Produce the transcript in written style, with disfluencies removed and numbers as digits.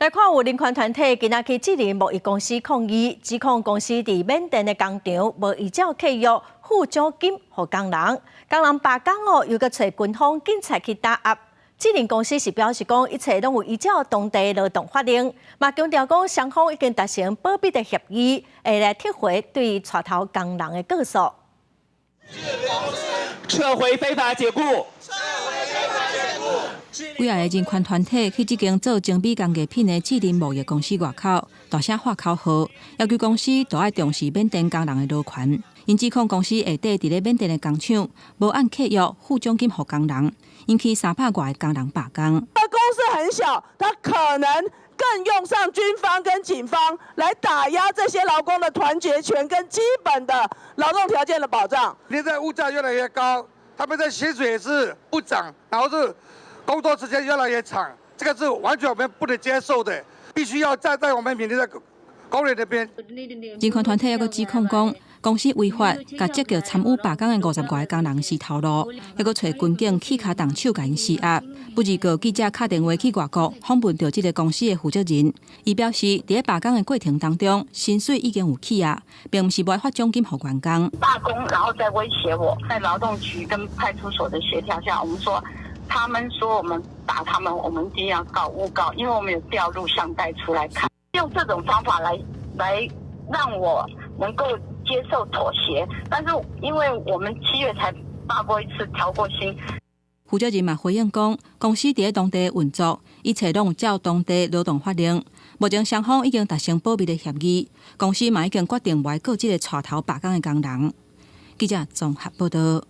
來看有人權團體今仔去智仁貿易公司抗議，指控公司佇緬甸的工廠無依照契約付獎金予工人，工人罷工哦，又閣揣軍方警察去打壓。智仁公司是表示講，一切攏有依照當地勞動法令，嘛強調講雙方已經達成保密的協議，會來撤回對帶頭工人的告訴。撤回非法解僱。幾仔个人權團體去這間做精美工藝品的智仁貿易公司外口，大聲喊口號，要求公司都愛重視緬甸工人的勞權。𪜶指控公司下底佇咧緬甸的工廠無按契約付獎金予工人，引起300外个工人罷工。公司很小，他可能更用上軍方跟警方來打壓這些勞工的團結權跟基本的勞動條件的保障。現在物價越來越高，他們的薪水也是不漲，然後是工作時間越來越長，這個是完全我們不能接受的，必須要站在我們緬甸的工人那邊。人權團體猶閣指控講，公司違法，共積極參與罷工的50外个工人施頭路，猶閣揣軍警去跤動手共𪜶施壓。不二個記者敲電話去外國訪問著這个公司的負責人，伊表示，佇咧罷工的過程當中，薪水已經有起啊，並毋是無愛發獎金予員工。罷工，然後再威脅我，在勞動局跟派出所的協調下，我們說，他們說我們打他們，我們一定要告誣告，因為我們有調錄像帶出來看，用這種方法來讓我能夠接受妥協，但是因為我們7月才罷過一次，調過薪。負責人嘛回應講，公司佇咧當地運作，一切攏有照當地勞動法令。目前雙方已經達成保密的協議，公司嘛已經決定無愛告這个帶頭罷工的工人。記者綜合報道。